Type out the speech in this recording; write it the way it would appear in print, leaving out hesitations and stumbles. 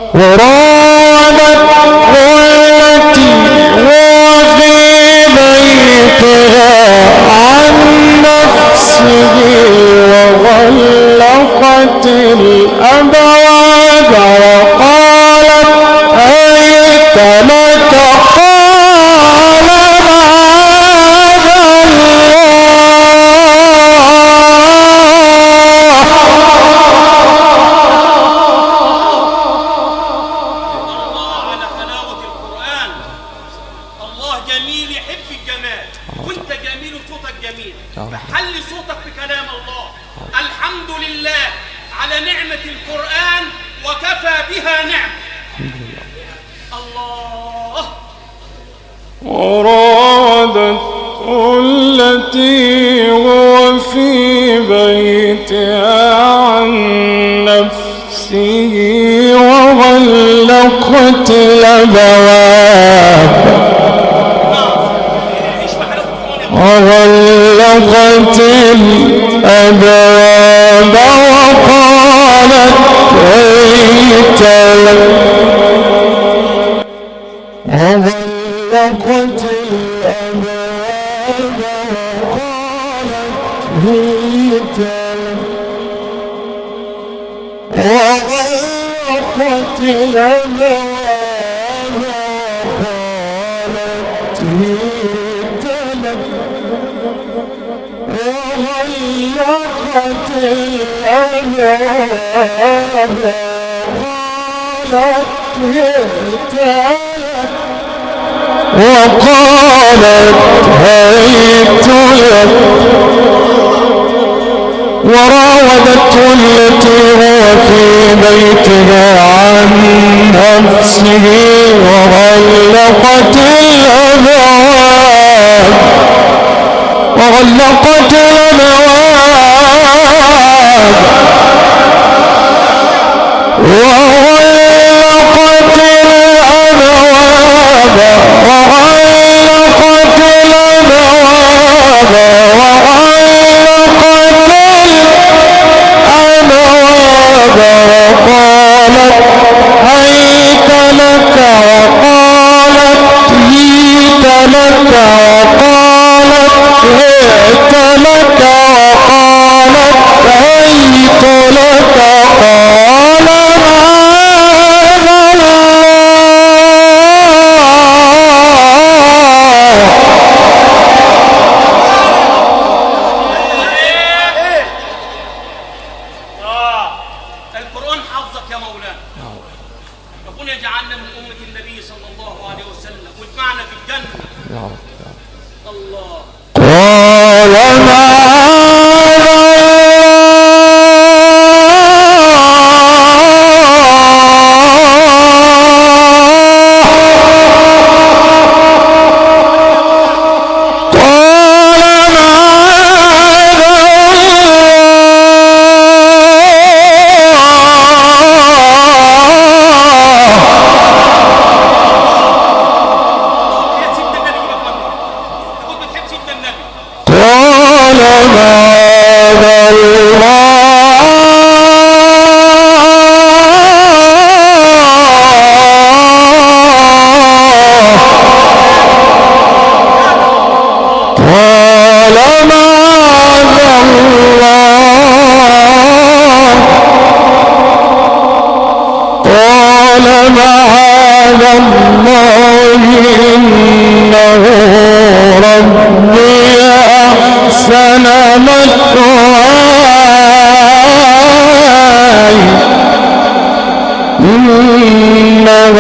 وراودته التي هو في بيتها عن نفسه وغلقت الأبواب وقالت هيت لك. قال معاذ الله على حلاوة القرآن. الله جميل يحب الجمال، وانت جميل وصوتك جميل، فحل صوتك بكلام الله. الحمد لله على نعمة القرآن وكفى بها نعمة. الله. وراودته التي هو في بيتها عن نفسه وغلقت الأبواب عيش بحلاوة القرآن يا وغلقت الأبواب وقالت هيت لك. وغلقت الأبواب وقالت هيت لك. وغلقت الأبواب وقالت هيت لك. وغلقت الأبواب وقالت هيت لك. وقالت هيت لك. وراودته التي هو في بيتها عن نفسه وغلقت الأبواب وغلقت الأبواب وغلقت الأبواب وغلقت الأبواب وغلقت الأبواب وقالت هيت لك. وقالت هيت لك. وقالت هيت لك. وقالت هيت لك. قال معاذ الله. القرآن حافظك يا مولانا. ربنا يجعلنا من أمة النبي صلى الله عليه وسلم واجمعنا في الجنة. الله. قال معاذ الله. قال معاذ الله. يا سيدنا النبي يا فندم، انت كنت بتحب سيدنا النبي. قال معاذ الله. قال معاذ الله. قال معاذ الله إنه ربي أحسن مثواي. إنه